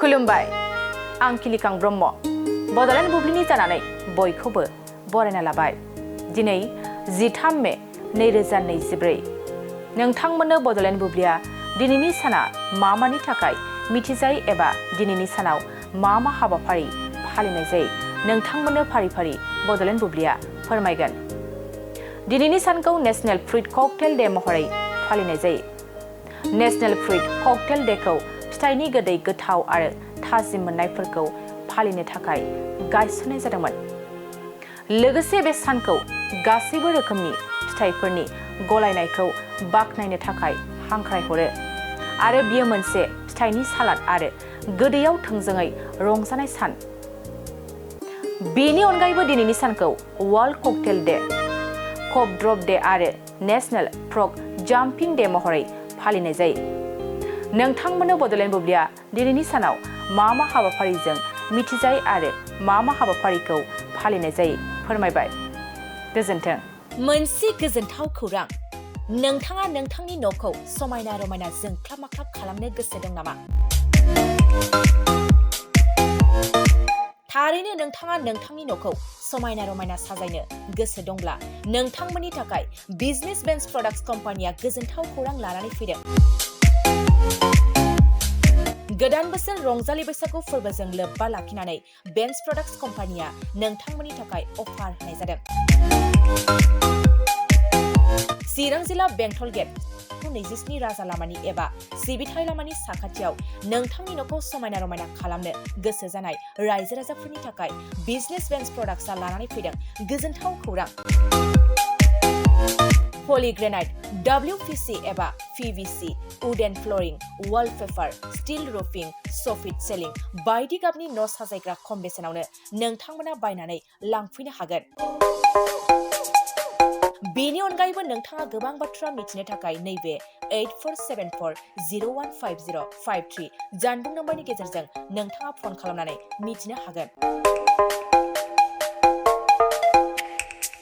खुलुमबाय आं किलिकां ब्रह्म बड'लेण्ड बुब्लिनि जानानै बयखौबो बरायना लाबाय दिनै 13 मे 2024 नोंथांमोननो बड'लेण्ड बुब्लिया दिनैनि साना मानि थाखाय मिथिजायो एबा दिनैनि सानाव मा हाबाफारि फालिनाय जायो नोंथांमोननो फारि फारि बड'लेण्ड बुब्लिया फोरमायगोन दिनैनि सानखौ नेशनेल फ्रुइट ककटेल डे महरै फालिनाय जायो नेशनेल फ्रुइट ककटेल डेखौ फिथाइनि गोदै गोथाव आरो थाजिम मोननायफोरखौ फालिनो थाखाय गायसननाय जादोंमोन लोगोसे बे सानखौ गासैबो रोखोमनि फिथाइफोरनि गलायनायखौ बाखनायनो थाखाय हांख्रायहरो आरो बियो मोनसे फिथाइनि सालाद आरो गोदैयाव थोंजोङै रंजानाय सान बेनि अनगायैबो दिनैनि सानखौ world cocktail day cup drop day आरो नेशनेल फ्रग जाम्पिं डे महरै फालिनाय जायो नोंथांमोननो बड'लेण्ड बुब्लिया दिनैनि सानाव मा हाबाफारिजों मिथिजायो आरो मा हाबाफारिखौ फालिनाय जायो फोरमायबाय गोजोन्थों मोनसे गोजोनथाव खौरां नोंथाङा नोंथांनि न'खौ समायना रमायना जोंख्लाब माख्लाब खालामनो गोसो दं नामा थारैनो नोंथाङा नोंथांनि न'खौ समायना रमायना साजायनो गोसो दंब्ला नोंथांमोननि थाखाय बिजनेस बेन्स प्रडाक्ट्स कम्पानिया गोजोनथाव खौरां लानानै फैदों गोदान बोसोर रंजालि बैसागु फोरबोजों लोब्बा लाखिनानै बेन्स प्रडाक्ट्स कम्पानिया नोंथांमोननि थाखाय अफार होनाय जादों चिरां जिल्ला बेंटल गेट 27 राजा लामानि एबा सिबिथाइ लामानि साखाथियाव नोंथांनि न'खौ समायना रमायना खालामनो गोसो जानाय रायजो राजाफोरनि थाखाय बिजनेस बेन्स प्रडाक्ट्सआ लानानै फैदों गोजोनथाव खौरां पलिग्रेनाइट WPC एबा PVC wooden flooring wallpaper steel roofing soffit ceiling बायदि गाबनि न' साजायग्रा खम बेसेनावनो नोंथांमोना बायनानै लांफैनो हागोन बेनि अनगायैबो नोंथाङा गोबां बाथ्रा मिथिनो थाखाय नैबे 8474015053 जानबुं नम्बरनि गेजेरजों नोंथाङा फन खालामनानै मिथिनो हागोन